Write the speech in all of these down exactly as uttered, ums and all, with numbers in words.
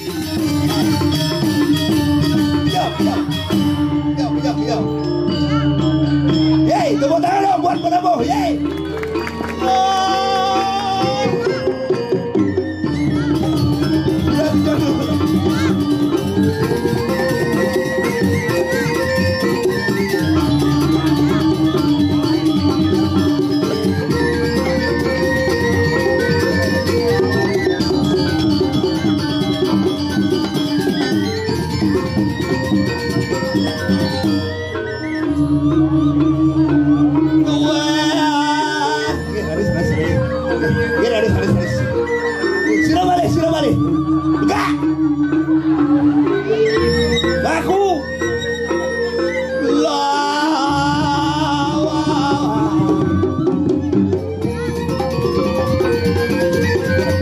Yo, yo. Yo, yo, yo. Yeay, tepuk tangan dong buat penabuh. Yeay. Yeay. Wah. Oke, laris, laris, laris. Oke, laris, laris, laris. Sira malih, sira malih. Enggak. Laku. Lah.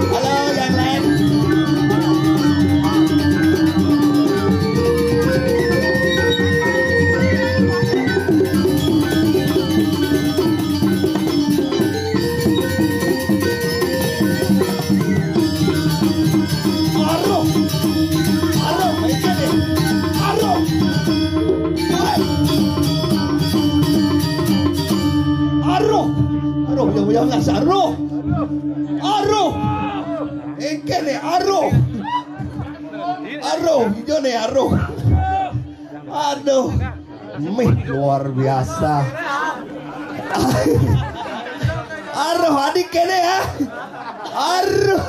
Halo, yang lain. Aduh. Aduh, ini nih. Aduh. Aduh. Aduh, yang yang ngasih aduh. Aduh. Engke nih, aduh. Aduh, ijo nih, aduh. Aduh. Mih, luar biasa. Aduh, adik kene ya. Aduh.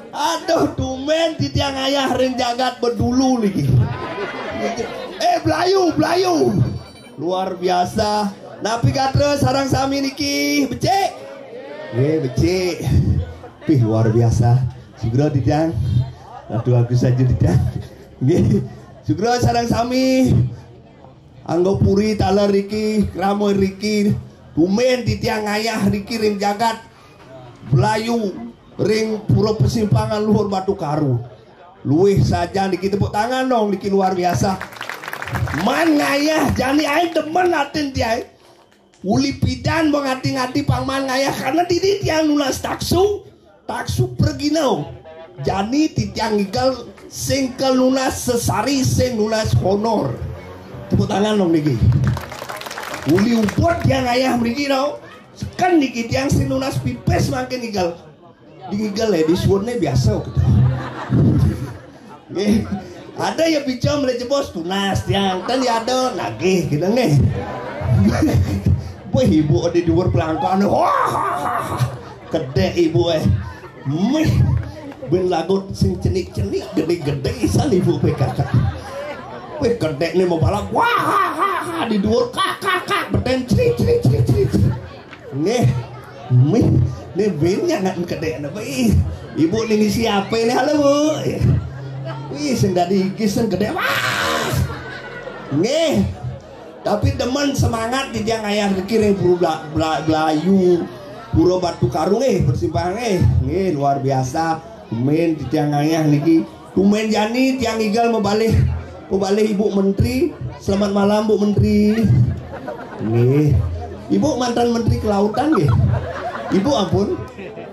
Aduh, tumben titiang ayah ring jagat bedulu niki. Eh, Blayu, Blayu. Luar biasa. Napi gatra sareng sami niki, becik? Nggih, becik. Pih, luar biasa. Sugra titiang. Aduh, aku saja titiang. Nggih. Sugra sareng sami. Angga puri taler riki, krama riki. Tumben titiang ayah riki ring jagat Blayu, ring Pura Persimpangan Luhur Batu Karu. Luih saja niki, tepuk tangan dong niki, luar biasa. Man ngayah jani ai demen atin tiang. Uli pidan bang ati-ati pang man ngayah karena dini tiang nunas taksu, taksu pergina. Jani titiang ngigel sing kel nunas sesari sing nunas honor. Tepuk tangan dong niki. Uli ubud tiang ngayah mriki dong. Seken niki tiang sing nunas pipis mangkin ngigel. Di ngigel ya, di suwunne biasa gitu. Nggih. Ada ya pinjam le jebos tunas tiang, ten ya ada nagih gitu nggih. Wih, ibu di dhuwur pelangkane. Wah, kedek ibu eh. Mih, ben lagut sing cenik-cenik gede-gede isan ibu P K K. Wih, kedek nih mau balap. Wah, di dhuwur kak kak kak beden cerik cerik cerik cerik. Nggih. Mih, ne bin nyangat kedek ne, wih. Ibu ning isi ape ne, halo, Bu? Wih, sing dadi iki sing gedhe. Wah. Nggih. Tapi demen semangat titiang ayah niki ring Pura Bla-, Bla-, Blayu, Pura Batu Karung, eh, persimpangan, eh. Nggih, luar biasa. Demen titiang ayah niki. Tumben jani tiang ngigel mabalih, mabalih Ibu Menteri. Selamat malam, Bu Menteri. Nggih. Ibu mantan Menteri Kelautan nggih? Ibu ampun.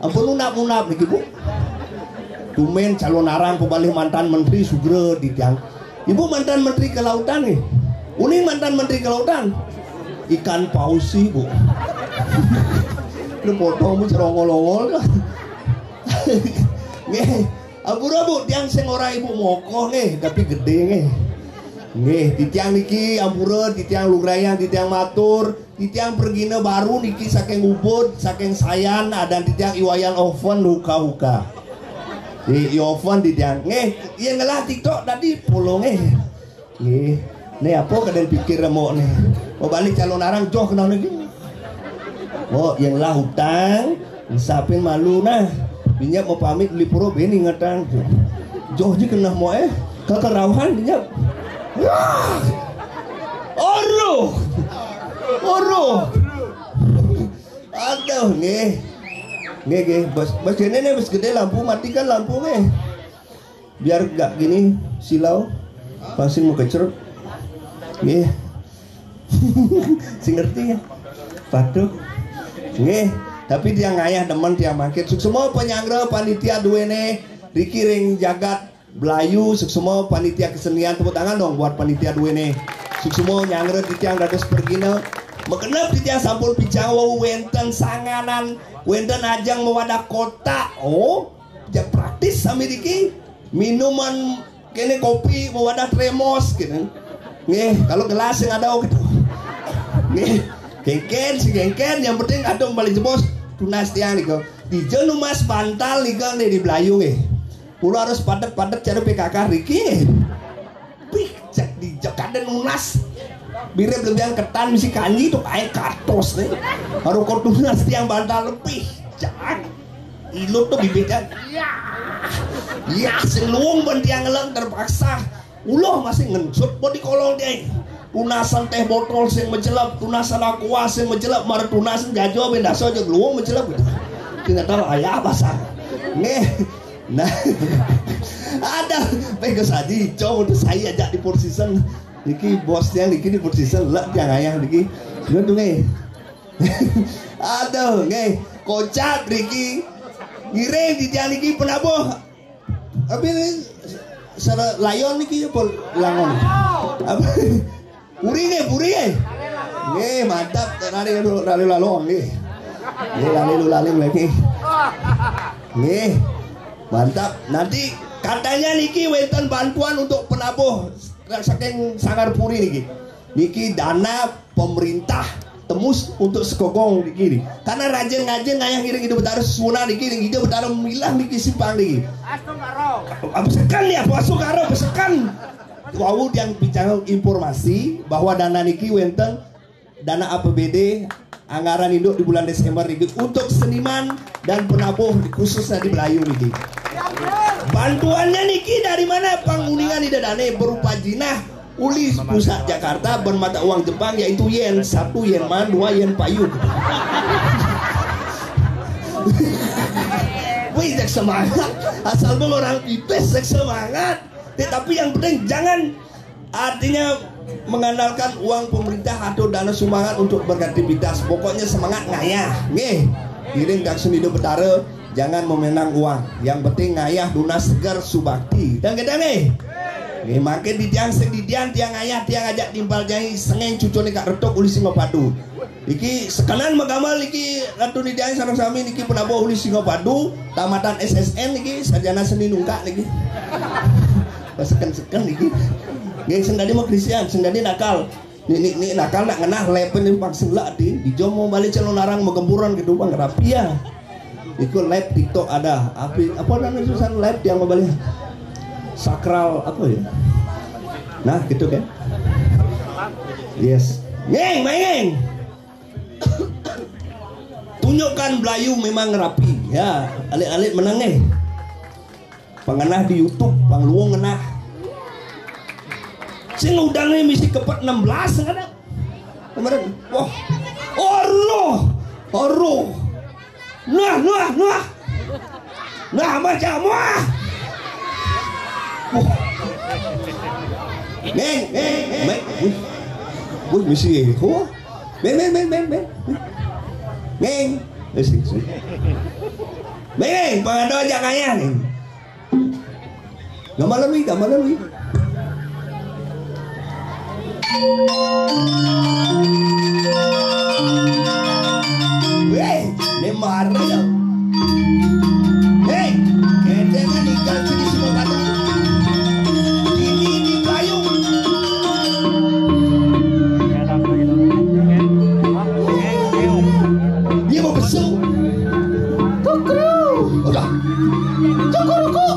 Ampun unap-unap niki, Bu. Tumben calon arang mabalih mantan menteri sugra di tiang. Ibu mantan Menteri Kelautan nggih? Uning mantan Menteri Kelautan? Ikan paus sih, Bu. Lu fotomu serongol-ongol kan? Nggih. Ampura, Bu, tiang sing ora ibu mokoh nggih, tapi gedhe nggih. Nggih, titiang niki ampura, titiang lugrayang, titiang matur, titiang pragina baru niki saking Ubud, saking Sayan, adan titiang I Wayan Oven Huka-huka. Nggih, I Oven titiang. Nggih, yen ngelah TikTok tadi polo nggih. Nggih. Ne apa kadang pikir remok ne. Mau balik calon arang joh kena lagi. Oh, yang lah utang, sapin malu nah. Minyak mau pamit beli pura beni ngetang. Joh ji kena mau eh. Kekerauhan minyak. Wah. Oruh. Oruh. Aduh, nggih. Nggih, nggih. Bos, bos ini nih, bos gede lampu, matikan lampu nggih. Biar gak gini silau, pasti mau kecrut. Nggih. Sing ngerti ya? Patuh. Nggih. Tapi tiang ngayah demen tiang mangkin. Suksma penyanggra panitia duwene. Riki ring jagat Blayu, suksma panitia kesenian, tepuk tangan dong buat panitia duene. Suksma nyanggra titiang dados pergina. Magenep titiang sampun pican wau wenten sanganan, wenten ajeng mawadah kotak. Oh, jak praktis sami niki. Minuman kene kopi mawadah tremos kene. Nggih, kalau gelas sing ada gitu. Nggih, kengken si kengken, yang penting ada balik jebos tunas tiang nika. Dija nunas bantal nika nih di Blayu nggih. Kula harus padet-padet cara P K K riki nggih. Pih, cek dija kada nunas. Birib lebihan ketan misi kanji tuh ae kartos nih. Baru kau tunas tiang bantal lebih. Jangan. Ilut tuh bibitnya. Ya. Ya, seluung ben tiang ngeleng terpaksa. Ulah masih ngensut bodi kolong dia. Tunasan teh botol sing majelep, tunasan aqua sing majelep, mara tunasan jajo ben dasa aja geluung majelep gitu. Tidak tahu ayah apa sah. Nggih. Nah. Ada pengko saji, cowok tuh saya ajak di Four Season. Niki bosnya niki di Four Season, lek tiang ayah niki. Bener tuh nggih. Aduh, nggih. Kocap niki. Ngiring di tiang niki penabuh. Tapi ini sara layon niki apa langon? Apa? Puri nggih, puri nggih. Nggih, mantap. Lali lu, lali lalu nggih. Nggih, lali lu, lali lagi. Nggih. Mantap. Nanti katanya niki wenten bantuan untuk penabuh saking Sanggar Puri niki. Niki dana pemerintah tembus untuk sekogong niki. Karena rajin-rajin ngayah ngiring Ida Betara Suna niki, Ida Betara milah niki simpang niki. Apa seken ya, apa sukara, apa seken. Wau tiang bicara informasi bahwa dana niki wenten dana A P B D anggaran induk di bulan Desember niki untuk seniman dan penabuh khususnya di Melayu niki. Bantuannya niki dari mana? Panguningan ida dane berupa jinah uli pusat Jakarta bermata uang Jepang yaitu yen, satu yen man, dua yen payu. Wih, jak semangat. Asal orang pipis, jak semangat. Tetapi yang penting jangan, artinya, mengandalkan uang pemerintah atau dana sumbangan untuk beraktivitas. Pokoknya semangat ngayah. Nggih. Ngiring Daksina Ida Betara, jangan memenang uang. Yang penting ngayah nunas seger subakti. Dan kita nggih. Nggih, mangkin di tiang sing didian, tiang ngayah, tiang ajak timpal jai, sengeng cucune Kak Retuk uli Singapadu. Iki sekenan magamal iki Ratu Nidian sareng sami niki penabuh uli Singapadu, tamatan S S N niki, sarjana seni nungkak niki. Seken-seken niki. Nggih, sing dadi mah Kristian, sing dadi nakal. Nih, nih, nih nakal nak ngenah lepen nih pang selak di, di jomo balik calon larang magemburan gitu bang rapi ya. Iku live TikTok ada. Apa, apa namanya susah live yang mau balik? Sakral apa ya? Nah, gitu kan? Yes. Ngeng, main ngeng. Tunjukkan Melayu memang rapi. Ya, alit-alit menang eh. Pengenah di YouTube, pang luung ngenah. Sing udang ni misi kepet enam belas sing ada. Kemarin, wah. Oroh, oroh. Nah, nah, nah. Nah, macam wah. Wah. Neng, neng, neng. Wih. Wih, misi eh. Wah. Men, men, men, men, men. Neng. Misi, misi. Men, men, pangado aja kaya nih. Gambaran wi, gambaran wi. Weh, ne marah ya. Hei, kete kan ikan sini semua kata. Ini di kayu. Dia mau besuk. Kukru. Udah. Cukuruku.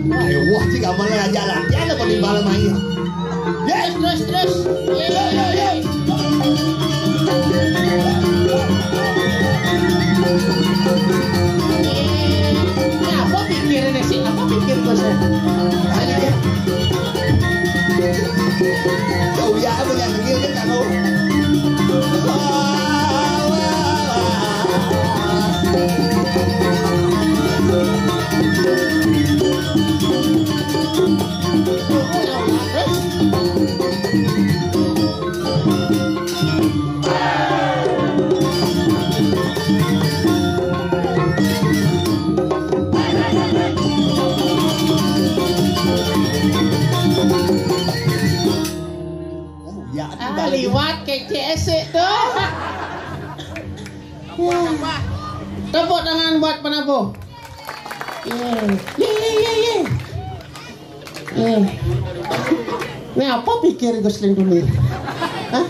Ayo, wah, cik amal aja latihan apa di malam aja. Ya, terus, terus. Ya, ya, ya, ya. Ya, apa pikirnya sih? Apa pikir bosnya? Ayo, ya. Kau ya, apa yang pikir kan kamu? Ya, ah, liwat kecek esek tu. Tepuk tangan buat penabuh. Ye, ye, ye, ye, ye. Ye. Ni apa pikir Gus Lin dulu? Hah?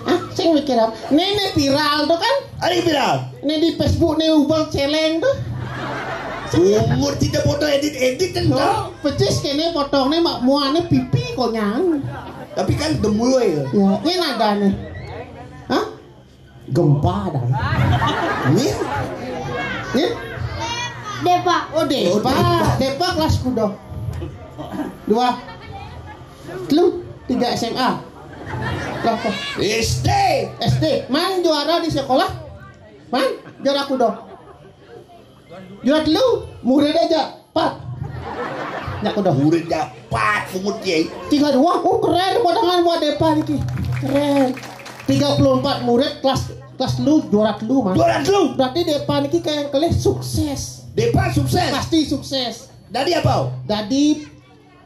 Hah? Sing mikir apa? Ni, ni viral tu kan? Ada viral? Ni di Facebook ni ubang celeng tu. Umur tidak foto edit-edit kan kau? Pecis kene potong ni mak muane pipi konyang. Tapi kan demul ya. Ya, ni nada ni. Hah? Gempa dah. Ni? Ni? Depa. Oh, Depa. Oh, Depa. Depa kelas kudo. Dua. Telu. Tiga S M A. Berapa? S D. S D. Man juara di sekolah? Man juara kudo. Juara telu. Murid aja. Pat. Nyak kudo. Murid aja. Pat. Pungut ye. Tiga dua. Oh, keren. Buat tangan buat Depa niki. Keren. Tiga puluh empat murid kelas kelas telu juara telu, Mas. Juara telu. Berarti Depa niki kayak kelih sukses. Depa sukses. Pasti sukses. Dadi apa? Dadi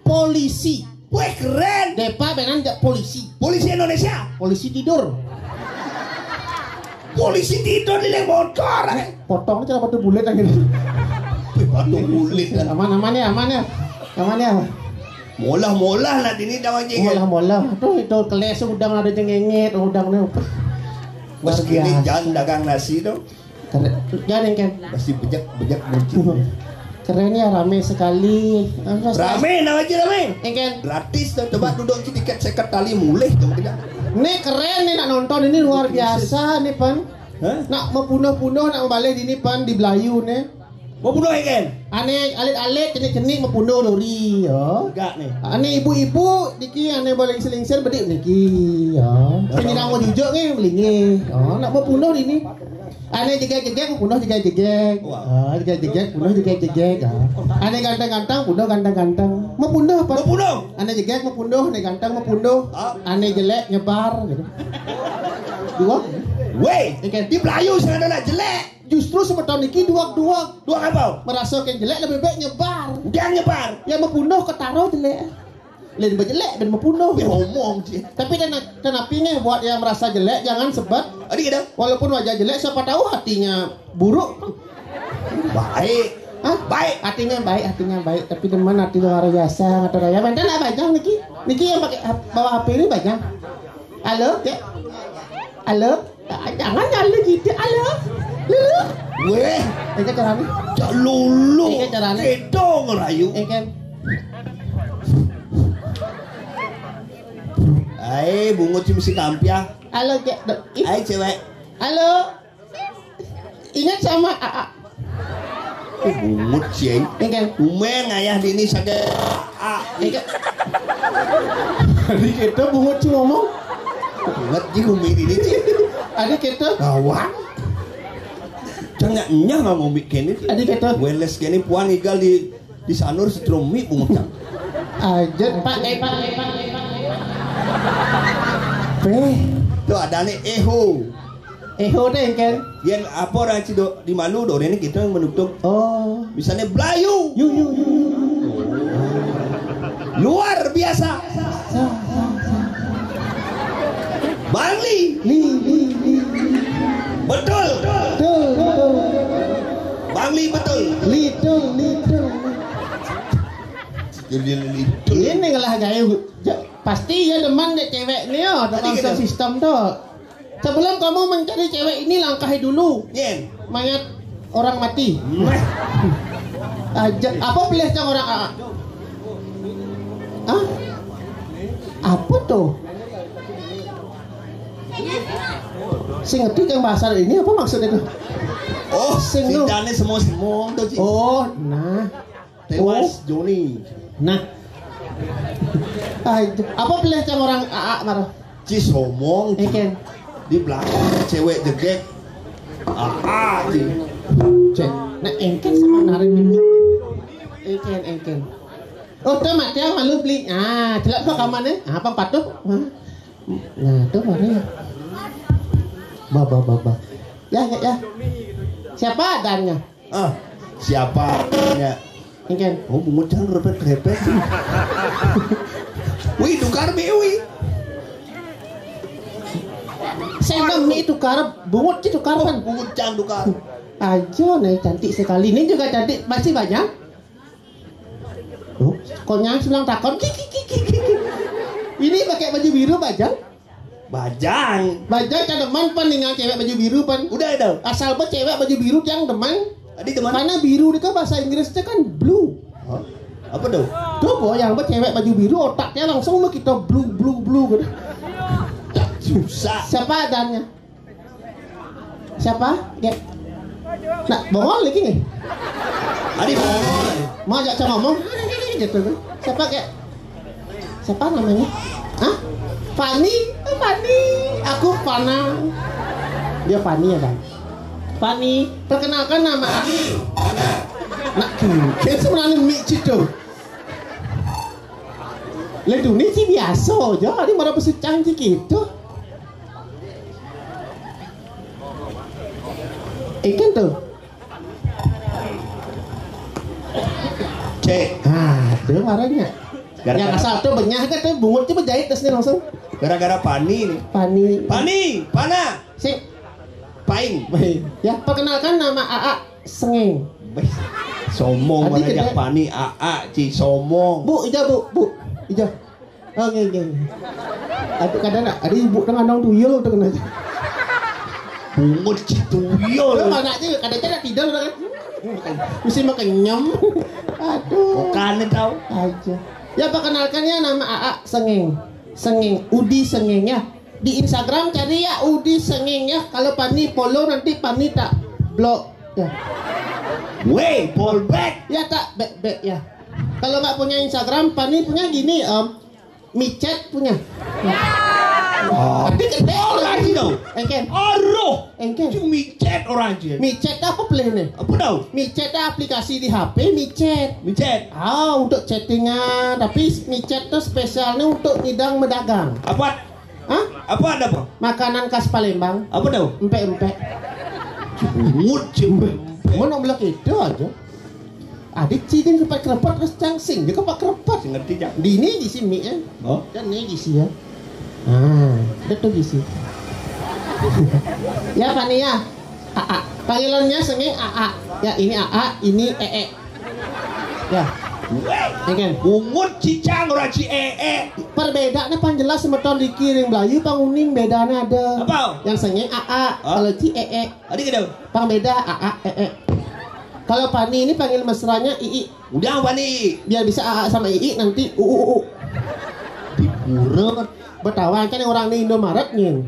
polisi. Weh, keren. Depa benan jak polisi. Polisi Indonesia. Polisi tidur. Polisi tidur di leng motor. Eh, potong aja batu bulat lagi. Weh, batu bulat kan. Aman, aman ya, aman ya. Aman ya. Molah-molah lah dini dah wajib. Molah-molah. Tu itu keles udang ada jengenget udang ni. Mas kini jan dagang nasi tu. Keren. Jangan kan. Masih bejak-bejak mungkin. Keren ya, rame sekali. Rame, nah aja rame. Engken. Gratis tu, coba duduk di tiket seket tali mulih tu kita. Ni keren ni nak nonton, ini luar biasa ni pan. Hah? Nak mepunduh-punduh nak membalih dini pan di Belayu ni. Mepunduh engken. Ane alit-alit cenik-cenik mepunduh lori ya. Enggak ni. Ane ibu-ibu niki ane boleh selingsir bedik niki ya. Sing nang mau jujuk ni melingih. Ya, nak mepunduh dini. Ane jegeg-jegeg, punduh jegeg-jegeg. Wah. Ah, jegeg-jegeg, punduh jegeg-jegeg. Ah. Ane ganteng-ganteng, punduh ganteng-ganteng. Mepunduh apa? Mepunduh. Ane jegeg mepunduh, ane ganteng mepunduh. Ah. Ane jelek nyebar gitu. Dua. Weh, di Melayu sing ada nak jelek. Justru semeton niki duak-duak. Duak apa? Merasa ke jelek lebih baik nyebar. Dia nyebar. Ya mepunduh ketaro jelek. Lain bejelek ben mepunduh. Dia ngomong sih. Tapi dan kenapi nih buat yang merasa jelek jangan sebet. Adi kita. Walaupun wajah jelek siapa tahu hatinya buruk. Baik. Hah? Baik. Hatinya baik, hatinya baik. Tapi demen hati luar biasa kata raya. Mantan lah bajang niki. Niki yang pakai bawa H P ini bajang. Halo, ya. Halo. Jangan lalu gitu. Halo. Lulu. Weh. Ini caranya. Cak lulu. Ini caranya. Kedong rayu. Ini kan. Ai, bungut sih mesti kampiah. Halo, Cek. Ai, cewek. Halo. Ingat sama A A. Oh, bungut sih. Ini kan. Umeng ayah dini saga. Ah, ini kan. Hari kita bungut sih ngomong. Ingat di umi dini sih. Hari kita. Kawan. Jangan nyah nggak ngomik kene. Hari kita. Weles kene puan igal di Di sanur setrum mi pungutan. Aja, Pak, eh, Pak, eh, Pak, eh, Pak. Peh. Tu ada ni eho. Eho deh kan. Yang apa orang Cido di Malu do ni kita yang menutup. Oh. Misalnya Belayu. Yu yu yu. Luar biasa. Bangli. Li li li. Betul. Betul betul. Bangli betul. Litung litung. Ini ngelah gaya. Pasti ya demen dek cewek ni ya. Tadi kita sistem tu. Sebelum kamu mencari cewek ini langkahi dulu. Yen. Mayat orang mati. Meh. Aja, apa pilih cang orang A A? Hah? Apa tuh? Sing ngerti kan bahasa ini apa maksudnya tuh? Oh, sing sing dane semua-semua tuh, Ci. Oh, nah. Tewas Joni. Nah. Aja. Apa pilih cang orang A A marah? Ci somong, Ci. Eken. Di belakang cewek jegek. A A, Ci. Cek. Nah, engken sama narik ini. Engken, engken. Oh, tuh mati yang malu beli. Ah, celak tuh kamarnya. Apa empat tuh? Hah? Nah, tuh mana? Baba, baba. Ya, ya, ya. Siapa adanya? Ah, siapa? Ya. Engken. Oh, bungut jangan repet-repet. Wih, tukar mi, wih. Saya mi tukar, bungut sih tukar kan. Bungut jangan tukar. Aja nih, cantik sekali. Ini juga cantik, masih banyak. Oh, konyang sebelah takon. Kiki, kiki, kiki. Ini pakai baju biru, Bajang. Bajang. Bajang cademan pan dengan cewek baju biru pan. Udah itu. Asal be cewek baju biru yang demen. Tadi demen. Karena biru itu bahasa Inggrisnya kan blue. Hah? Apa tuh? Tuh boh, yang be cewek baju biru otaknya langsung mau kita blue blue blue gitu. Susah. Siapa adanya? Siapa? Kayak nak bongol lagi nih. Tadi bongol. Mau ajak saya ngomong gitu kan. Siapa kayak siapa namanya? Hah? Fani, eh, Fani, aku Fana. Dia Fani ya kan? Fani, perkenalkan nama aku. Nak tuh, kayak sebenarnya mik itu. Leduni sih biasa aja, ada marah besar cantik gitu. Ikan tuh. Cek. Ah, itu marahnya. Gara-gara yang asal tuh benyah kan tuh bungut tuh berjahit terus nih langsung. Gara-gara Pani nih. Pani. Pani, Pana. Sing. Paing. Ya, perkenalkan nama A A Sengeng. Beh, somong. Tadi mana gede. Pani A A, Ci somong. Bu, ija, Bu, Bu. Ija. Oh, nggih, nggih, nggih. Aduh, kadang nak, ada ibu tengah nang tuyul tengah. Bungut Ci tuyul. Lu mana aja, kadang aja tidur kan. Mesti makan nyem. Aduh. Bukan tahu. Aja. Ya, perkenalkan ya, nama A A Sengeng. Sengeng, Udi Sengeng ya. Di Instagram cari ya Udi Sengeng ya. Kalau Pani follow nanti Pani tak blok ya. Weh, follow back. Ya tak back back ya. Kalau nggak punya Instagram, Pani punya gini, Om. Micet punya. Oh. Tapi gede orang sih dong. Engken. Aduh. Engken. Cuma micet orang aja. Micet apa play nih? Apa tau? Micet aplikasi di H P, micet. Micet. Ah, untuk chattingan, tapi micet tuh spesialnya untuk ngidang medagang. Apa? Hah? Apa ada apa? Makanan khas Palembang. Apa tau? Empek-empek. Bungut sih empek. Mana bilang itu aja. Adik cidin kepak kerepot terus cangsing dia kepak kerepot. Ngerti, Cak? Di ini di sini ya. Oh. Dan ini gisi ya. Ah, itu tuh gisi. Ya, Pani ya. A A. Panggilannya Sengeng A A. Ya, ini A A, ini E E. Ya. Ini kan. Bungut cicang orang ci E E. Perbedaannya pan jelas semeton di kiring Melayu panguning bedanya ada. Apa? Yang Sengeng A A. Hah? Kalau ci E E. Tadi kita. Pang beda A A E E. Kalau Pani ini panggil mesranya Ii. Udah Pani. Biar bisa A A sama Ii nanti U U U. Di pura. Betawa kan orang ini Indomaret nih.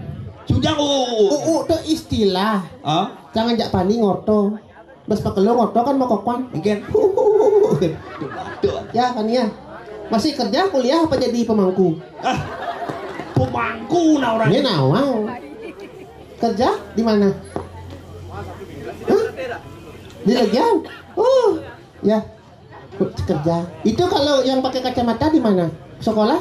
Sudah U U U. U U tuh istilah. Ah? Jangan jak Pani ngorto. Bas pakelo ngorto kan mau kokoan. Mungkin. Ya Pani ya. Masih kerja kuliah apa jadi pemangku? Ah. Pemangku nah orang. Ini nawang. Kerja di mana? Hah? Di Legian. Oh, ya. Kerja. Itu kalau yang pakai kacamata di mana? Sekolah?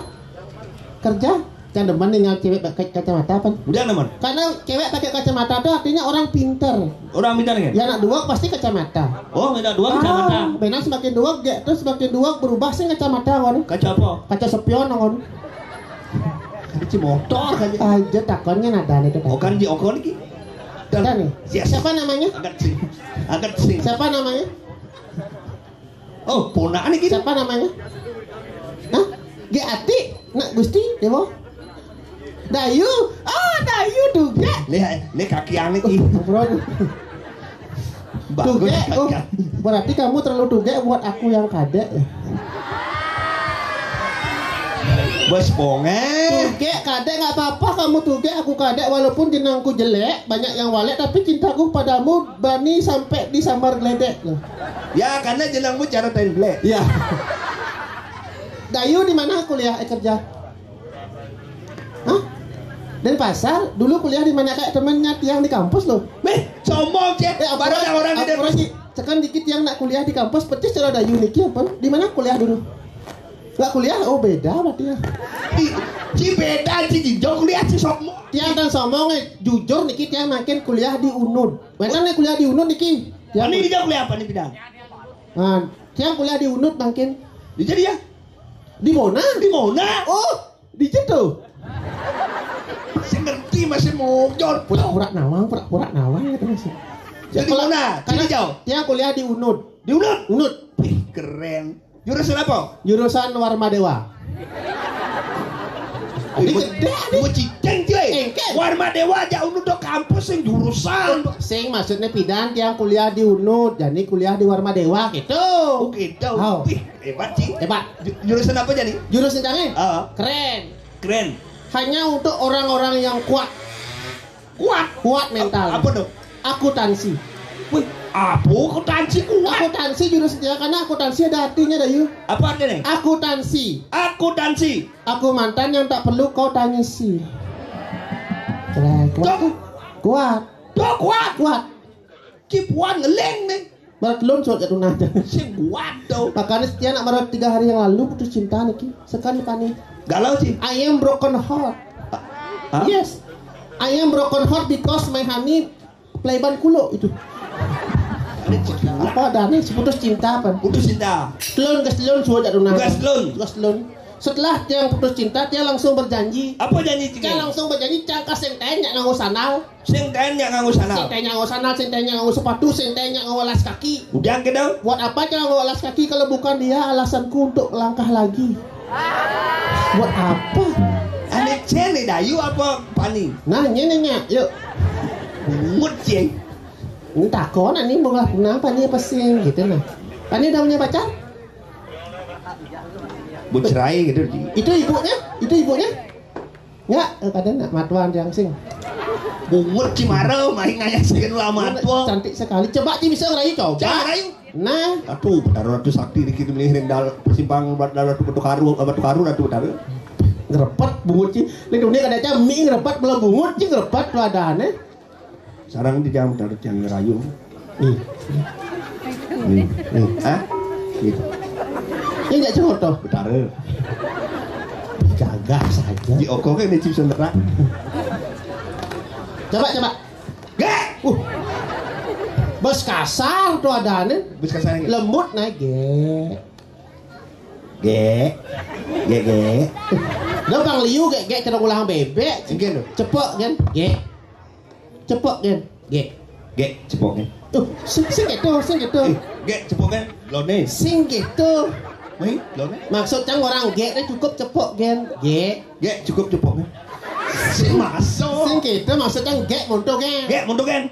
Kerja? Kan demen dengan cewek pakai kacamata apa? Udah demen. Karena cewek pakai kacamata tuh artinya orang pinter. Orang pinter kan? Ya anak dua pasti kacamata. Oh, anak dua kacamata. Ah, benar semakin dua, ge- terus semakin dua berubah sih kacamata kan. Kaca apa? Kaca spion kan. Ini ci motor kan. Aja takonnya nada nih tuh. Oh kan di okon ki. Ada nih. Yes. Siapa namanya? Angkat sih. Angkat sih. Siapa namanya? Oh, ponakan iki. Siapa namanya? Hah? Ge Ati, nak Gusti, Dewa. Dayu. Oh, Dayu tuh, ge. Lihat, ini kaki aneh iki. Bro. Bagus. Tugek, oh, berarti kamu terlalu tugek buat aku yang kadek ya? Bos bonge. Tugek, kadek nggak apa-apa kamu tugek, aku kadek, walaupun jenangku jelek, banyak yang walek, tapi cintaku padamu bani sampai disambar geledek loh. Ya, karena jenangmu cara tain belek. Ya. Dayu di mana kuliah eh kerja? Hah? Denpasar, dulu kuliah di mana kayak temennya tiang di kampus loh. Meh, sombong cek. Eh, aku Barang orang, orang aku di orang sih. Tekan dikit yang nak kuliah di kampus, petis cara Dayu niki apa? Di mana kuliah dulu? Nggak kuliah? Oh, beda berarti ya. Di, si beda si jijau kuliah si sombong. Tiang dan sombong eh, jujur niki tiang makin kuliah di Unud. Wénten nih kuliah di Unud niki. Tiang Ini dia kuliah apa nih bidang? Nah, tiang kuliah di Unud makin. Di jadi ya? Di Mona? Di Mona? Oh, di situ. Saya ngerti masih mojor. Pura-pura nawang, pura-pura nawang gitu masih. Jadi Kalau- Mona, karena jadi jauh. Tiang kuliah di Unud. Di Unud? Unud. Ih, keren. Jurusan apa? Jurusan Warmadewa. Ini Gua- gede nih. Gua ciceng cuy. Engke. Warmadewa aja Unud do kampus sing jurusan. Sing maksudnya pidan tiang kuliah di Unud, jadi kuliah di Warmadewa gitu. Oh gitu. Oh. Wih, hebat sih. Hebat. Ju- jurusan apa jadi? Jurusan kami? Heeh. Keren. Keren. Hanya untuk orang-orang yang kuat. Kuat. Kuat mental. Apa tuh? Akuntansi. Wih, apa akuntansi kuat? Akuntansi jurusan tiang karena akuntansi ada artinya Dayu. Apa artinya? Akuntansi. Akuntansi. Aku mantan yang tak perlu kau tangisi. Keren, kuat. Tuh. Kuat. Tuh kuat. Kuat. Kipuan ngeleng nih. Barat lun suat jatuh nada. Sing kuat tuh. Makanya setia nak marah tiga hari yang lalu putus cinta niki. Sekarang pani. Galau sih. I am broken heart. Hah? Yes. I am broken heart because my honey playban kulo itu. Apa ada nih seputus cinta apa? Putus cinta. Selon ke selon suat jatuh nada. Gas lun. Gas lon. Setelah tiang putus cinta, tiang langsung berjanji. Apa janji Tiang tiga? Langsung berjanji cangkas sing tanya nganggo sandal. Sing kain nyak nganggo Sing sandal. Tanya nganggo sandal, sing tanya nganggo sepatu, sing tanya nganggo alas kaki. Udah gitu. Buat apa tiang nganggo alas kaki kalau bukan dia alasanku untuk melangkah lagi? Buat apa? Ane cene Dayu apa Pani? Nah, ini nanya, yuk. Bungut ceng. Ini takon ini mau lah kenapa nih apa sih gitu nah. Pani udah punya pacar? Buat cerai gitu. Itu ibunya? Itu ibunya? Ya, eh, kadang nak matuan tiang sing. Bungut cimara main ngayah sing lama tua. Cantik sekali. Coba Ci bisa ngerayu coba. Jangan rayu. Nah, Aduh, Betara Ratu Sakti di kiri melihiring dal persimpangan buat dal Ratu Batu Karu, Batu Karu Ratu Betara. Ngerepet bungut Ci. Lek dunia kada Ci mi ngerepet belum bungut Ci ngerepet tuh ada aneh. Sarang di jam Betara tiang ngerayu. Nih. Nih, nih. Hah? Gitu. Ini nggak cuma toh. Betara. Gagah saja. Di oko kan ini Ci bisa nerang. Coba coba. Gek. Uh. Bos kasar tuh ada aneh. Bos kasar. Lembut naik gek. Gek. Gek gek. Gampang liu gek gek kena ulang bebek. Enggak loh. Cepok kan? Gek. Cepok kan? Gek. Gek cepok kan? Tuh, sing, sing gitu, sing gitu. Eh, gek cepok kan? Lone. Sing gitu. Wih, lone. Maksudnya orang gek itu cukup cepok kan? Gek. Gek cukup cepok kan? Sing masuk. Sing gitu maksudnya gek muntuk kan? Gek muntuk kan?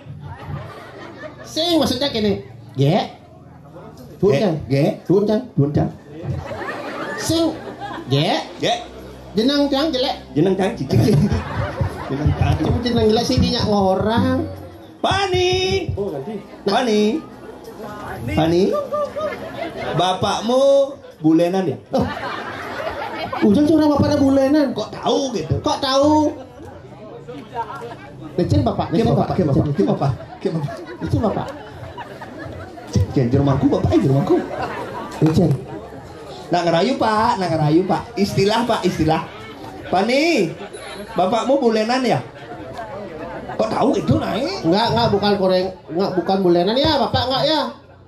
Sing maksudnya gini. Gek. Tuh, Gek, Cang. Gek. Tuh, Cang. Tuh, Cang. Sing. Gek. Gek. Jenang Cang jelek. Jenang Cang cicing. Jenang Cang. Cuma jenang jelek sih minyak orang. Pani. Oh, ganti. Nah. Pani. Pani. Bapakmu bulenan ya? Oh. Ujang seorang bapaknya bulenan. Kok tahu gitu? Kok tahu? Lecen bapak, Ke lecen bapak, bapak, ke bapak, lecen, ke bapak, ke bapak. Lecen bapak. Ke jerumangku bapak, eh jerumangku. Lecen. Nak ngerayu pak, nak ngerayu pak. Istilah pak, istilah. Pani, bapakmu bulenan ya? Kok tahu itu naik? Enggak, enggak bukan koreng, enggak bukan bulenan ya, bapak enggak ya.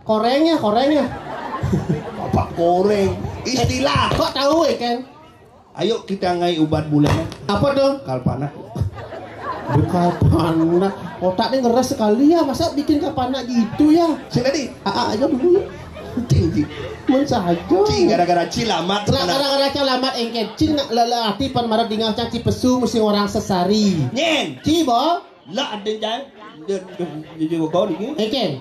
Koreng ya, koreng ya. Bapak koreng. Istilah. Kok tahu ya Ken? Ayo kita ngai ubat bulenan. Apa tuh? Kalpana. Bukan panak. Otaknya ngeres sekali ya. Masa bikin kalpana gitu ya? Sing tadi. Aa aja dulu ya. Cing, cing. Mun saja. Cing gara-gara cilamat. Gara-gara cilamat engke cing nak lele ati pan marah dingal caci pesu mesti orang sesari. Nyen. Ci bo. Lah ada jai. Jadi kau ni. Engke.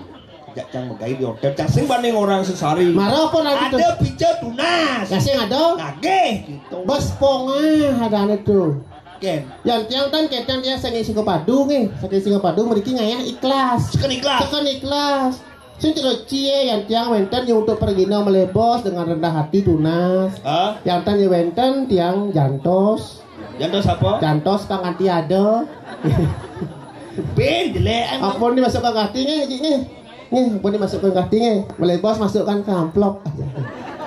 Jak cang megai di hotel, cang sing banding orang sesari. Mara apa nanti tu? Ada pica tunas. Ya sing ada. Nagih gitu. Bos pongah ada ane tu. Ken. Yan tiang tan ketang dia sange Singapadu nge. Sange Singapadu mriki ngayah ikhlas. Seken ikhlas. Seken ikhlas. Sing terus cie yan tiang wenten yang untuk pergi no melebos dengan rendah hati tunas. Hah? Yan tan ya wenten tiang jantos. Jantos apa? Jantos pangganti ada. Ben jelek. Apa ni masuk ke hati nge, nge? Nih, boleh masukkan kartu nih. Boleh bos masukkan ke amplop.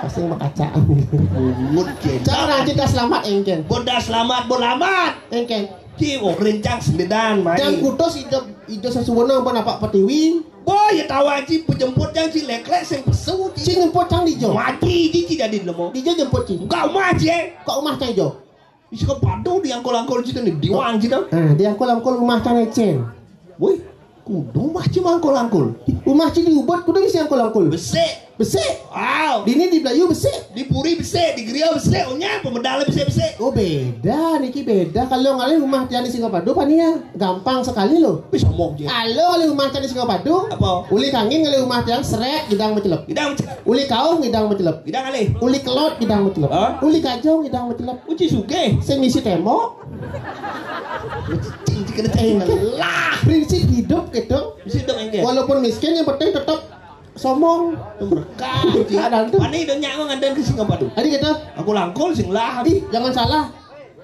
Pasti makaca. Bungut jen. Cara aja dah selamat engken. Bo dah selamat, bo lamat. Engken. Ci, oh, rencang sendedan main. Jang kutus ijo, ijo sesuwuna bo napak petiwi. Bo, ya tahu aja, pejemput jang ci leklek sing pesu ci. Ci nyemput jang dijo. Mati ci, ci jadi lemo. Dijo jemput ci. Enggak umah ci, eh. Kok umah cang ijo? Isi kepadu diangkul-angkul ci ni, diwang ci dah. Ah, diangkul-angkul umah cang ecen. Woi, kudu umah ci mangkul-angkul. Umah ci di Ubud kudu isi angkul-angkul. Besik. Besik. Wow. Dini di Belayu besik. Di Puri besik, di Geria besik, onya pemedal besik-besik. Oh, beda niki beda. Kalau ngalih umah tiang di Singapadu pania, gampang sekali loh. Wis omong je. Kalau ngalih umah tiang di Singapadu, apa? Uli kangin ngalih umah tiang seret gidang mencelep. Gidang mencelep. Uli kauh gidang mencelep. Gidang ngalih. Uli kelot gidang mencelep. Hah? Uli kajong gidang mencelep. Uci sugih. Sing ngisi tembok. Cing, cing, kena cing lah. Prinsip hidup gitu. Mesti dong engke. Walaupun miskin yang penting tetap sombong. Berkah. Ada tu. Ani do nyak nganten ke Singapadu. Tadi kata, aku langkul sing lah. Ih, jangan salah.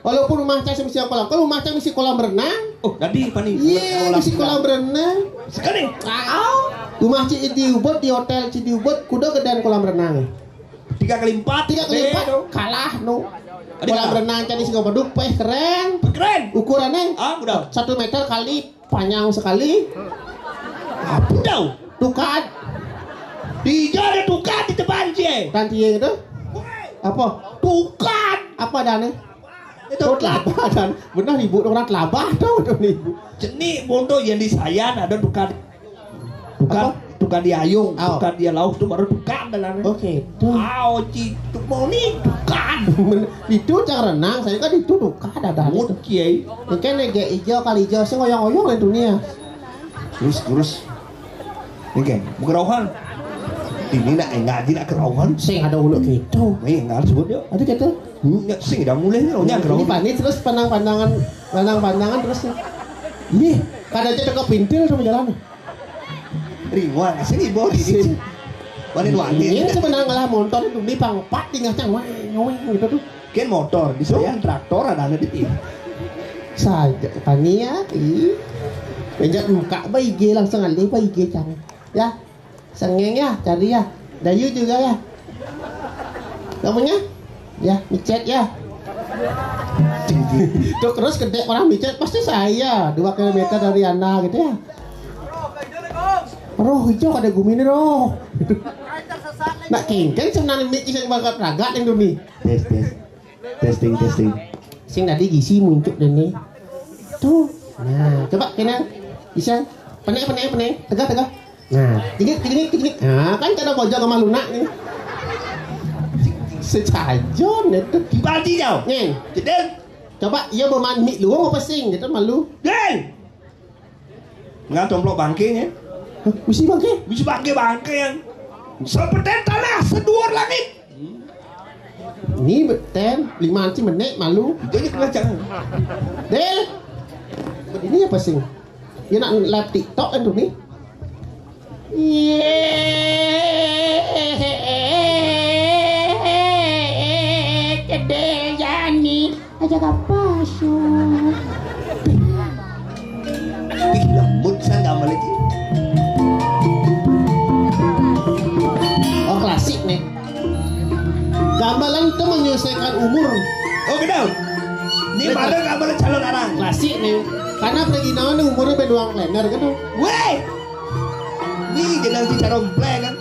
Walaupun rumah cang mesti aku langkul, rumah cang mesti kolam renang. Oh, tadi pani. Iya, mesti kolam renang. Sekali. Ah, rumah ci di Ubud, di hotel ci di Ubud, kuda gedean kolam renang. Tiga kali empat. Tiga kali empat, kalah no. Kolam renang cang di Singapadu, peh keren. Keren. Ukurannya, ah, udah, satu meter kali panjang sekali. Apa tau? Tukad. Di ada tukad di teban cie. Tanti itu? Apa? Tukad. Apa adanya? Itu telabah dan benar ibu orang telabah tau tu ni ibu. Jenik bondo yang di Sayan ada tukad. Tukad, tukad di ayung, tukad di lauk tu baru tukad dalam. Oke, tu. Au ci, tu mau ni tukad. Itu cang renang, saya kan itu tukad ada. Mut kiai. Mungkin lagi ijo kali ijo sing oyong-oyong lah dunia. Terus terus. Ini kan, berauhan. Ini nak enggak aja nak kerauhan. Sing ada uluk gitu. Ni enggak sebut dia. Ada kata. Hmm, ya, sing dah mulai ni, oh, ini kerauhan. Pani terus pandang-pandangan, pandang-pandangan terus. Nih, kada aja teka pintil sama jalan. Riwan, sini bos. Sini. Paling wangi. Ini sebenarnya ngalah motor itu ni pang empat tinggal cang weng weng gitu tuh. Ken motor, di saya traktor ada anak di. Saja tania, ih. Penjat muka baige langsung alih baige cang. Ya, sengeng ya, cari ya. Dayu juga ya. Kamunya? Ya, micet ya. Tuh terus kedek orang micet pasti saya dua kilometer dari anda gitu ya. Roh hijau ada gumi ni roh. Nak kengkeng senang mik kisah bakat ragat yang duni. Tes tes. Testing testing. Sing tadi gisi muncuk deh ni. Tuh. Nah, coba kena. Bisa. Penek penek penek. Tegak tegak. Nah, tinggi tinggi tinggi. Nah, kan kada bojong sama lunak ni. Secajon itu. Badi kau. Nih. Jedel. Coba ia bermain mik luang apa sing gitu malu. Del. Nggak tomplok bangke ya. Hah, mesti bangke? Mesti bangke bangke yang. Seperti tanah seduur langit. Ini beten lima anci menek malu. Jadi kena jangan. Del. Ini apa sing? Dia nak live TikTok kan tu ni. Iya, kedai Jani aja kapasu. Ih, lembut saya gambar lagi. Oh, klasik nih. Gamelan itu menyelesaikan umur. Oh, benar. Ini pada gamelan calon orang. Klasik nih. Karena pergi naon nih umurnya beduang klener gitu. Weh. Ini jenang bicara umpleng kan.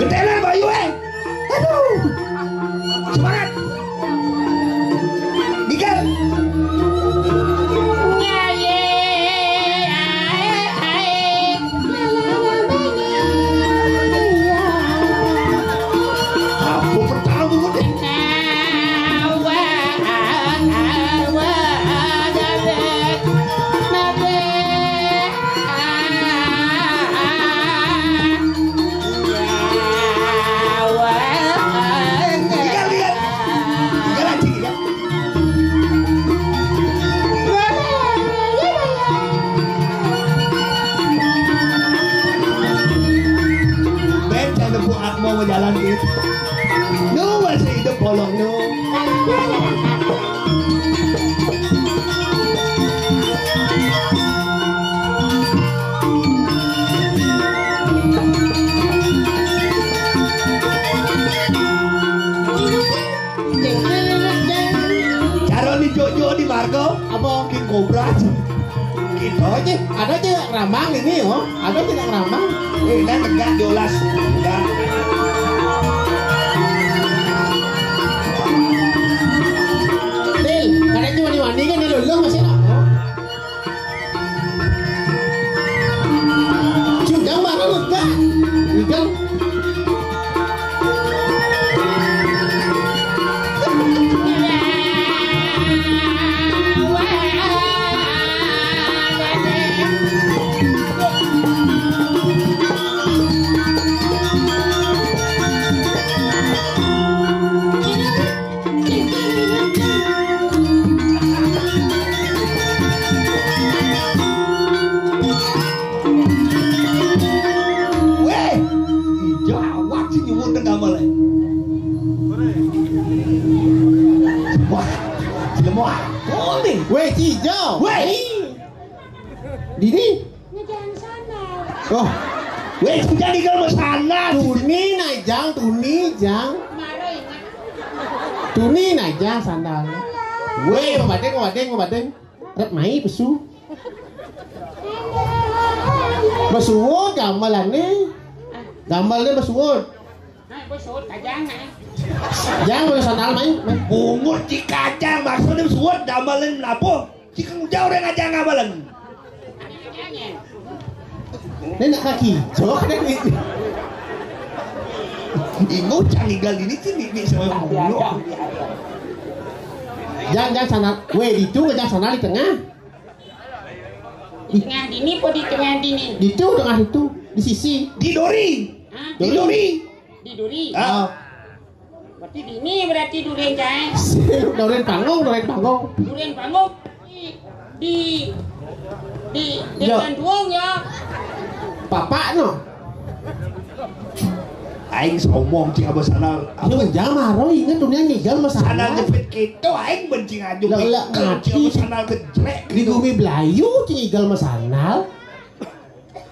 Gedelan bayu eh. Aduh. Semangat. Miguel. Aku pertama. Nu masih hidup bolong nu. Cara ni Jojo di marga apa? King Cobra. Gitu aja. Ada aja ramang ini, oh. Ada tidak ramang? Eh, dan tegak diolas. Tegak. Bil, kadang cuma di mandi kan, ada lu masih nak. Judang mana lega? Judang. Weh, gawat sih nyebut nama lain. Wah, jelema apa nih? Weh, Cijo. Weh. Dini. Ngejang sana. Oh. Weh, sudah di kalau sana. Tuni najang, tuni jang. Malu ingat. Tuni najang sandal. Weh, mau badeng, mau badeng, mau badeng. Rep mai pesu. Besuut gamelanne. Gamelne besuut. Nah, besuut kajang, nah. Jang, mana sandal mai? Bungut di kajang, maksudnya besuut gamelan apa? Jika udah orang aja gamelan. Ini nak kaki, cok, ini. Ingo cang igal ini sih, ini, ini semua yang ngomong. Jang, jang sana. Weh, itu ke jang sana di tengah. Di tengah dini apa di tengah dini? Di itu, tengah itu, di sisi. Di dori. Hah? Di dori. Di duri. Ah. Berarti dini berarti duri, cai. Durian panggung, durian panggung. Durian panggung di di di, di Yo. Ganduang ya. Bapak no. Aing sombong cing abah sana. Yo, jangan marah, ingat dunia nyigal mah sana. Sana jepit gitu, aing benci ngaju. Lah, lah, mati. Cing abah sana gejrek di gitu. Bumi Belayu cing nyigal mah sana.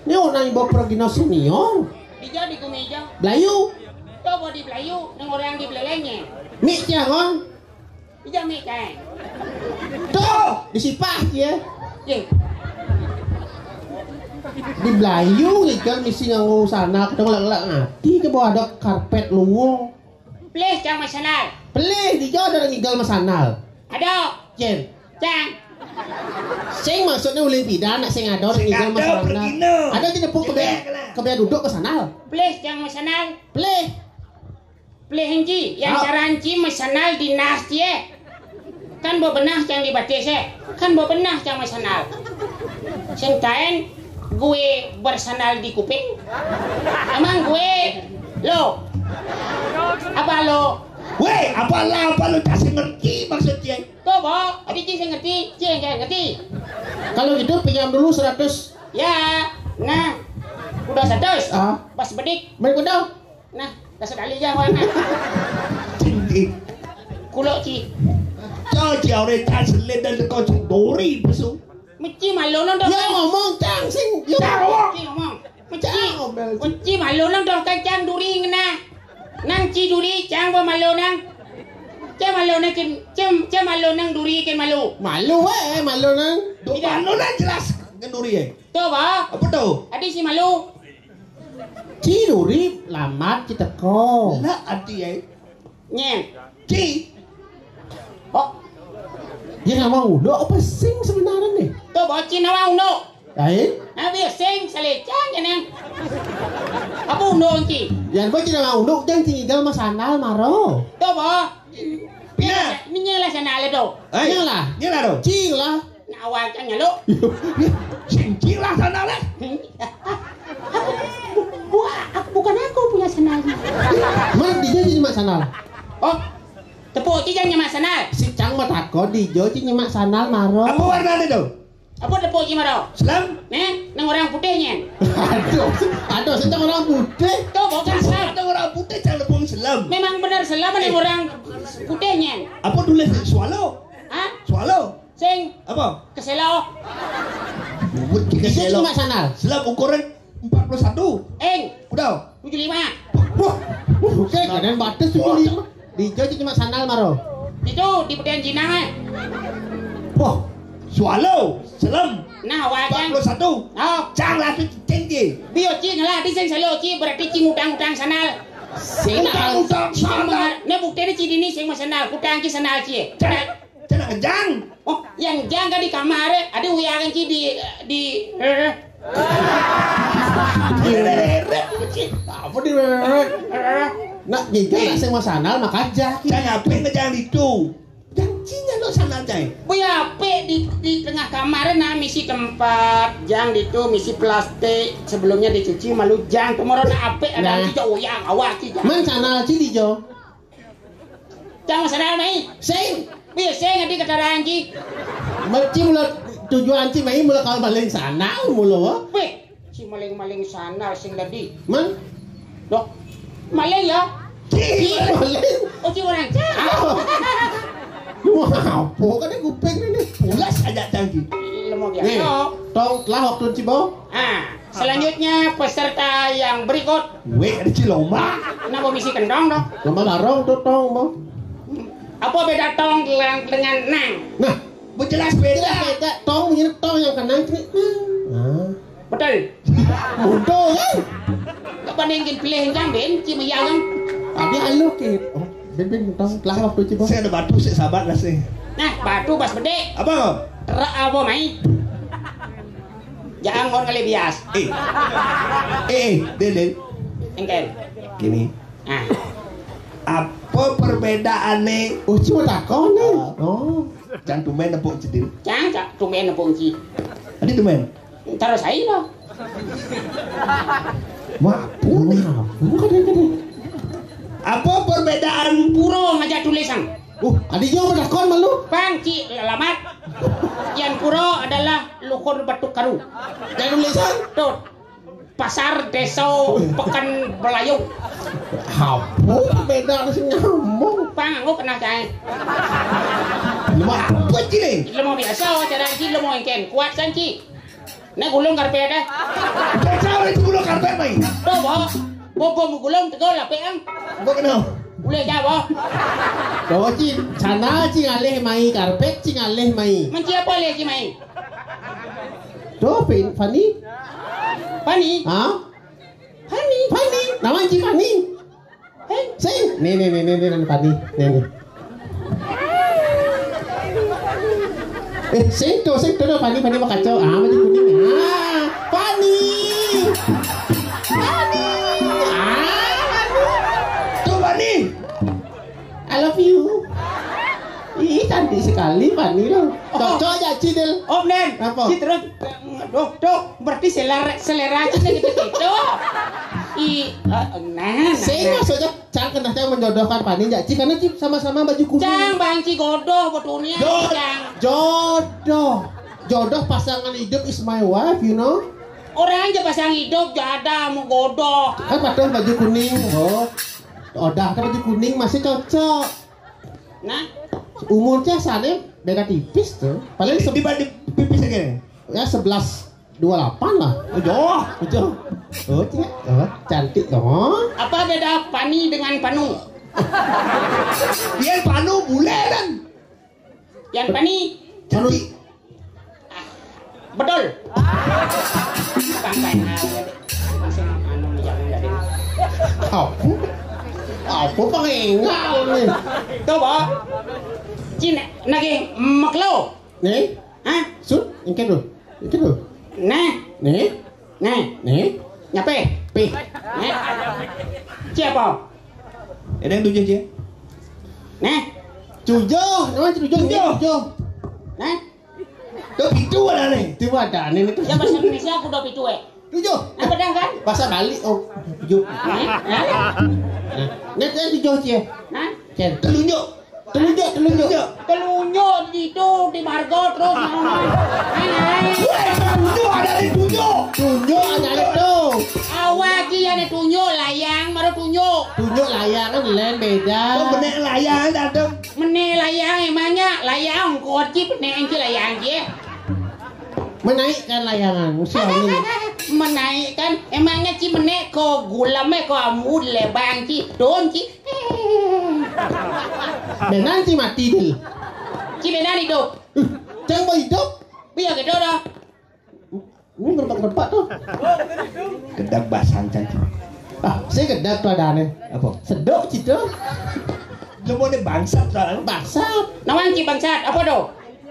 Ini orang ibu pergi no senior. Dija di kumeja. Belayu. Coba di Belayu, nang orang di belelengnya. Mik jangan. Dija mik kae. Tuh, disipah ya. Ye. Di Belayu ikan misi nganggo sana, kadang lek-lek ngati ke bawah ada karpet luwung. Pelih cang masanal. Pelih di jauh ada ngigal masanal. Ada. Jen. Cang. Sing maksudnya ulih pidan, nak sing ada orang ngigal masanal. Ada di nepuk kebaya, kebaya duduk masanal. Pelih cang masanal. Pelih. Pelih enci, yang cara enci masanal dinas cie. Kan bebenah cang di batis, eh. Kan bebenah cang masanal. Sing kain gue bersanal di kuping. Emang gue lo apa lo? Weh, apa lah, apa lo kasih ngerti maksudnya? Tuh, Bo, adi Ci sing ngerti, Ci yang ngerti. Kalau gitu pinjam dulu seratus. Ya, nah, udah seratus. Ah. Pas bedik. Baik udah. Nah, kasih kali aja mana? Tinggi. Kulo Ci. Cau Ci, orang tas led dan kau cendori besok. Meci malu nonton. Ya ngomong cang sing. Ya ngomong. Ci ngomong. Meci. Cang ngomel. Meci malu nonton kacang duri ngena. Nang Ci duri cang apa malu nang? Cang malu nang ken, cang, cang malu nang duri ken malu. Malu eh, malu nang. Tidak. Malu nang jelas ngenduri eh. Tuh, Pak. Apa tuh? Adi si malu. Ci duri lamat kita ko. Lah adi eh. Nyen. Ci. Oh. Dia nama undo apa sing sebenarnya nih? Tuh, Pak, Ci nama undo. Lain? Nah, biar sing salecang ya neng. Apa undo Ci? Yang kau cina undo dan tinggal masanal maro. Tuh, Pak. Pina. Ini lah sana ada tuh. Hai. Ini lah. Ini lah tuh. Cing lah. Nah, awal kan nyalo. Sing cing lah sana lah. Bu, bu, aku bukan aku punya sandalnya. Mana dia jadi mak sandal? Oh, tepuk aja jangan mak sandal. Si Cang mah takut di Jo cing mak sandal maro. Apa warnanya tuh? Apa tepuk ci maro? Selam. Nih, nang orang putih nyen. Aduh, aduh, saya orang putih. Tuh, bocah selam. Ada orang putih jangan tepung selam. Memang benar selam ada orang putih nyen. Apa tulis swallow? Hah? Swallow. Sing. Apa? Keselo. Bubut Keselo. Cuma sandal. Selam ukuran empat puluh satu. Eng. Udah. Tujuh lima. Wah, wah, oke, kadang batas tujuh lima. Di Joji cuma sandal maro. Itu di putihan Cina, eh. Wah, swallow, selam. Nah, wajang. Empat puluh satu. Oh. Cang lagi tinggi. Bio ci ngelah di sing selo ci berarti ci ngutang-ngutang sandal. Sandal. Ngutang-ngutang sandal. Nah, bukti ini ci ini sing sandal, kutang ci sandal ci. Cang. Cina kejang. Oh, yang jangka di kamar, ada uyangan ci di di eh. Direret, ci. Apa di wewe? Eh. Nak gigi sing mau sandal maka aja. Jangan apa ngejang itu. Jangan cinya lo sandal jai. Boy apa di di tengah kamar nak misi tempat, jang itu misi plastik sebelumnya dicuci malu jang kemarin apa ada. Nah. Kita uyang awak kita. Man sandal ci di jo. Cang sandal mai. Sing. Bi sing adi kataran ci. Mesti mula tujuan ci mai mula kalau maling sandal mula wa. Weh, ci maling-maling sandal sing tadi. Man? Dok. Maling ya? Ci maling. Oh, ci orang cang. Wah, apa kan kuping ini? Pulas aja cang ci. Lemo biasa. Nih, tong telah waktu ci bo. Ah. Selanjutnya peserta yang berikut. Weh, ada ciloma. Kenapa misi kendong dong? Lomba larong tuh tong, Bang. Apa beda tong dengan, dengan nang? Nah, jelas beda. Jelas beda. Tong ini tong yang kenang ini. Nah. Betul. Betul kan? Apa nengkin pilih yang ben, cima yang. Tadi anu ke. Oh, ben ben tong lah waktu coba. Saya ada batu sih sahabat lah sih. Nah, batu pas bede. Apa? Terak apa mai? Jangan kau kali bias. Eh. Eh, Del, Del. Engkel. Gini. Ah. Apa perbedaannya? Oh, cuma takon nih. Oh. Jangan tumben nepuk cedil. Jangan, cak, tumben nepuk ci. Tadi tumben. Terus aja lah. Wah, apa nih? Apa kadang-kadang? Apa perbedaan puro ngajak tulisan? Uh, adi jo takon malu. Bang, ci alamat. Yang puro adalah luhur batuk karu. Yang tulisan? Tuh. Pasar Desa Pekan Belayu. Apa beda sih ngomong? Bang, aku kena cai. Lemo apa ci nih? Lemo biasa, cara ci lemo engken. Kuat san ci. Nek gulung karpet deh. Jauh itu gulung karpet mai. Tuh, bo. Bo bo mu gulung tegol apa yang? Bo kenal. Boleh jawab. Bawa ci, sana ci ngalih mai karpet ci ngalih mai. Menci apa leh ci mai? Tuh, Vin, Fani. Fani? Hah? Fani? Fani? Nama ci Fani? Hei, sing. Nih, nih, nih, nih, nih, Fani. Nih, nih. Eh, sing tuh, sing tuh, Fani, Fani mau kacau. Ah, baju kuning. Ah, Fani. Fani. Ah, Fani. Tuh, Fani. I love you. Ih, cantik sekali Fani lo. Oh. Cocok aja Cidil. Om Nen. Apa? Ci terus, duh, duh, berarti selera selera kita gitu gitu. I, eh, nah, nah, sing nah. Maksudnya cang kena cang menjodohkan Fani ya Ci karena Ci sama-sama baju kuning. Cang bang Ci godoh betulnya. Jod- cang. Jodoh. Jodoh pasangan hidup is my wife, you know. Orang aja pasang hidup jada mau godoh. Kan padahal baju kuning. Oh. Udah ada baju kuning masih cocok. Nah, umurnya sana beda tipis tuh. Paling di balik pipis aja. Ya sebelas dua delapan lah. Oh, jauh. Jauh. Oh, cek. Oh, cantik dong. Apa beda Pani dengan Panu? Dia Panu bule kan. Yang Pani. Panu. Cantik. Betul. Sampai langsung anu jangan jadi. Apa? Apa pengengal nih? Tuh, Bo. Cina lagi maklo. Nih? Hah? Sut, engke tuh. Engke tuh. Nah. Nih? Nah. Nih? Nyape? Pih. Nah. Siapa? Ada yang tujuh, Ci? Nah. Tujuh. Nama tujuh? Tujuh. Tujuh. Nah. Tuh pitu ada nih. Itu ada nih itu. Ya bahasa Indonesia aku udah pitu eh. Tujuh. Nah, bedah kan? Bahasa Bali oh. Tujuh. Nah. Nah, ini tujuh, Ci. Nah. Cen. Telunjuk. Telunjuk, telunjuk. Telunjuk di itu, di margo terus ngomong. Hai, hai. Weh, telunjuk ada di tunjuk. Tunjuk ada itu. Awak ki ada tunjuk layang, baru tunjuk. Tunjuk layang kan lain beda. Oh, benek layang datang. Menek layang emangnya layang kuat ki, benek ki layang ki. Menaikkan layangan, usia ini. Menaikkan, emangnya ci menek ko gulam eh, ko amud lebang ci, don ci. Benan ci mati dil. Ci benan hidup. Cang mau hidup? Iya gitu dah. Ini ngerempak-ngerempak tuh. Gedang basang cantik. Ah, saya gedang tuh ada aneh. Apa? Sedok gitu. Jempolnya bangsat tuh. Bangsat. Nawan ci bangsat, apa tuh?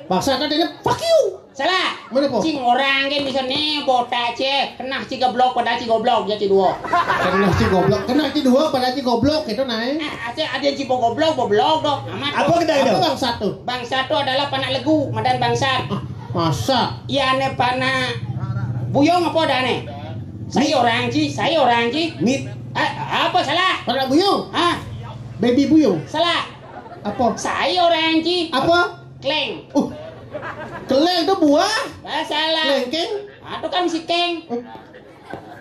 Bangsat ada ini fuck you. Salah. Mana, Po? Cing orang kan bisa nih botak cek. Kenah ci goblok padahal ci goblok ya ci dua. Kenah ci goblok, kenah ci dua padahal ci goblok gitu naik. Eh, ada ada ci goblok, goblok dong. Amat. Apa kita itu? Apa bangsat tuh? Bangsat tuh adalah panak legu, madan bangsat. Ah, masa? Iya ne panak buyung apa dah ne? Saya orang ci, saya orang ci. Mit. Eh, apa salah? Panak buyung. Ah, baby buyung. Salah. Apa? Saya orang ci. Apa? Kleng. Uh. Keleng itu buah. Ah, salah. Lengkeng. Aduh kan si keng. Uh.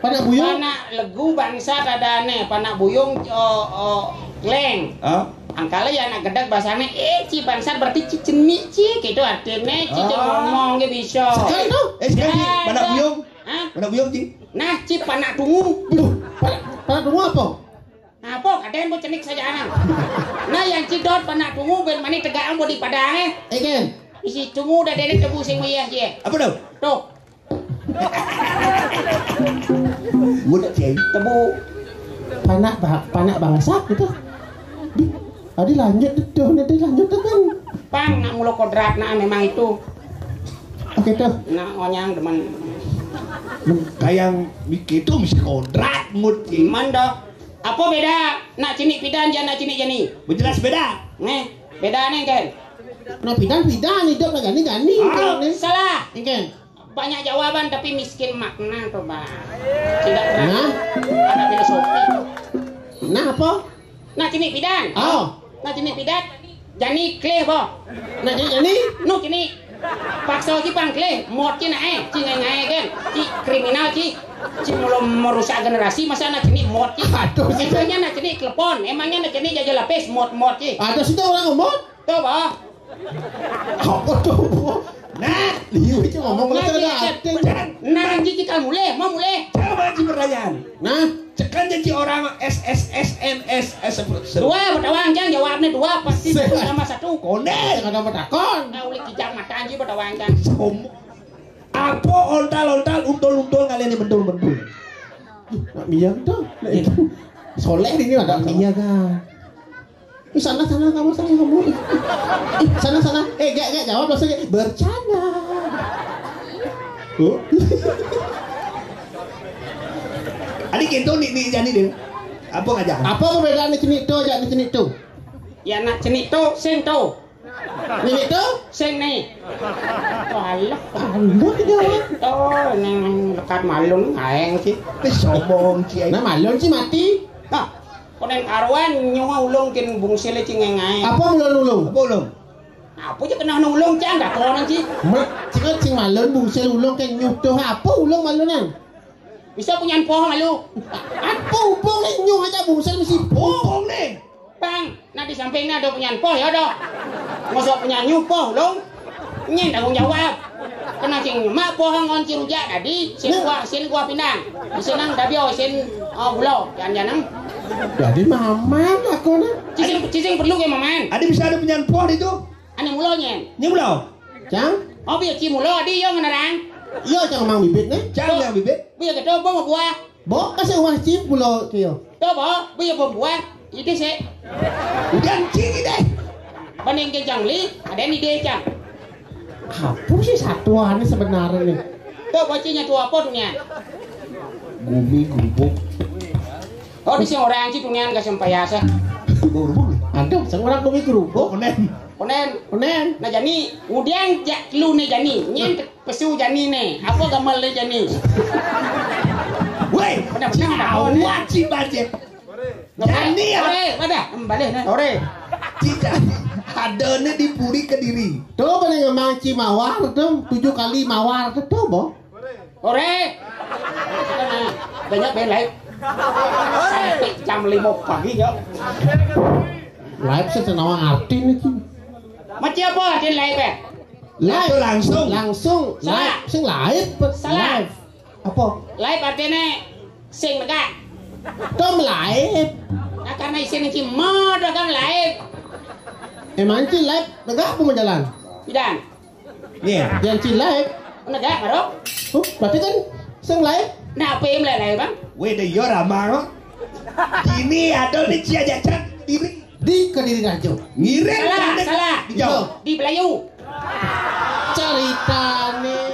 Panak buyung. Panak legu bangsa dadane, panak buyung oh, oh, kleng. Hah? Angkala ya anak gedek bahasane, eh ci bangsa berarti ci cenik ci gitu artine ci oh. Ngomong ge bisa. Sekali tuh. Eh sekali ya, panak buyung. Hah? Panak buyung ci. Nah ci panak tungu. Duh, panak, panak tungu apa? Apa kaden bo cenik saja anak. Nah yang cidot panak tungu ben mani tegaan bo di padang eh. Eken. Isi tungu dah denek tebu sing muyah je. Apa tu? Tuh. Mudah ceng. Tebu. Panak ba panak bangsat gitu. Di, adi lanjut tuh, nanti lanjut tuh kan. Pang nak mulu kodrat nah memang itu. Oke tuh. Nah onyang demen. Kayang mikir itu mesti kodrat mut. Mana dah? Apa beda nak cinik pidan jan nak cinik jani? Bejelas beda. Nih, beda nih kan. Nah pidan pidan hidup lah jani jani. Ah. Salah. Ikan. Banyak jawaban tapi miskin makna tuh bang. Tidak pernah. Nah. Ada filosofi. Nah apa? Nah cinik pidan. Oh. Nah cinik pidan. Jani kleh boh. Nah jani jani. Nu cinik. Paksa ci pang kleh, mot ci nae, ci ngengae gen, ci kriminal ci, ci mulu merusak generasi masa anak cinik mot ci. Aduh, emangnya anak cinik telepon, emangnya anak cinik jajal lapis mot mot ci. Ada sih orang mot. Tuh bah. Apa tuh? Nah, liu itu ngomong mulai ada. Nah, ci cikal mulai, mau mulai. Coba ci pertanyaan. Nah, cekan janji orang S S S M S S. Dua bertawang jang jawabnya dua pasti sama satu. Konde. Ada bertakon. Nah, ulik kijang mata anjing bertawang jang. Apa ontal-ontal untul-untul kalian ini bentul-bentul? Nak Mia tuh. Soleh ini ada Mia kan. Ih, sana sana kamu sana kamu. Ih, sana sana. Eh, gak gak jawab langsung bercanda. Oh. Adik itu nih nih jadi deh. Apa ngajak? Apa perbedaan di sini tuh aja di sini tuh? Ya nak cenik tuh, sing tuh. Ini tuh? Sing nih. Walah. Anda jawab. Tuh, neng lekat malun aeng sih. Ini sombong sih. Nah, malun sih mati. Nah, konen karuan nyawa ulung kin bungsil cing ngengai. Apa ulun ulung? Apa ulung? Apa aja kena ulung cang dah kono sih. Mek, cing cing malun bungsil ulung kin nyutuh apa ulung malunan? Bisa punya poh malu. Apa hubung nih nyuh aja bungsil mesti poh. Hubung nih. Bang, nah di sampingnya ada punya poh ya dah. Ngosok punya nyuh poh dong. Nyen tanggung jawab. Kena cing mak poh ngon ci rujak tadi, sin gua sin gua pindang. Di sini dah bio sin oh, gula jangan-jangan. Jadi maman aku nih. Cicing cicing perlu ke maman. Adi bisa ada punya poh itu. Ane mulo nyen. Nyen mulo. Cang? Oh biar ci mulo adi yo ngenarang. Iyo cang mang bibit nih. Cang mang bibit. Biar kita bong buah. Bo kasih uang ci mulo kiyo. Tuh bo, biar bong buah. Ide sih. Udah ci deh. Banding ke jang li, ada ni deh cang. Apa sih satuannya sebenarnya nih? Tuh bocinya tuh apa dunia? Gumi gubuk. Oh di sing orang ci tunian ka sing payasa. Ada sing orang bumi gerubuk. Onen. Onen. Onen. Nah jani udiang jak lu ne jani nyen pesu jani ne apa gamal ne jani. Woi, awak ci baje. Jani ya. Ore, ada. Balik ne. Ore. Ci jani. Adané di Puri Kediri. Tuh, paling emang Cimawar tuh, tujuh kali mawar tuh, tuh, Bo. Ore. Banyak ben live. Sampai jam lima pagi, yo. Live sih, senawa arti nih, Cing. Macam apa arti live, ya? Live. Itu langsung. Langsung. Salah. Live. Sing live. Salah. Live. Apa? Live artinya sing negak. Tom live. Nah, karena isin iki modal kan live. Emang Cing live negak apa mau jalan? Bidan. Iya. Yang Cing live. Negak, baru. Huh, berarti kan sing live. Nah, apa yang live, Bang? Weh, deh, yo, Rama, kok. Ini ada di Ciajacan, diri. Di Kediri Rajo. Ngiring. Salah, salah. Di Belayu. Ceritane.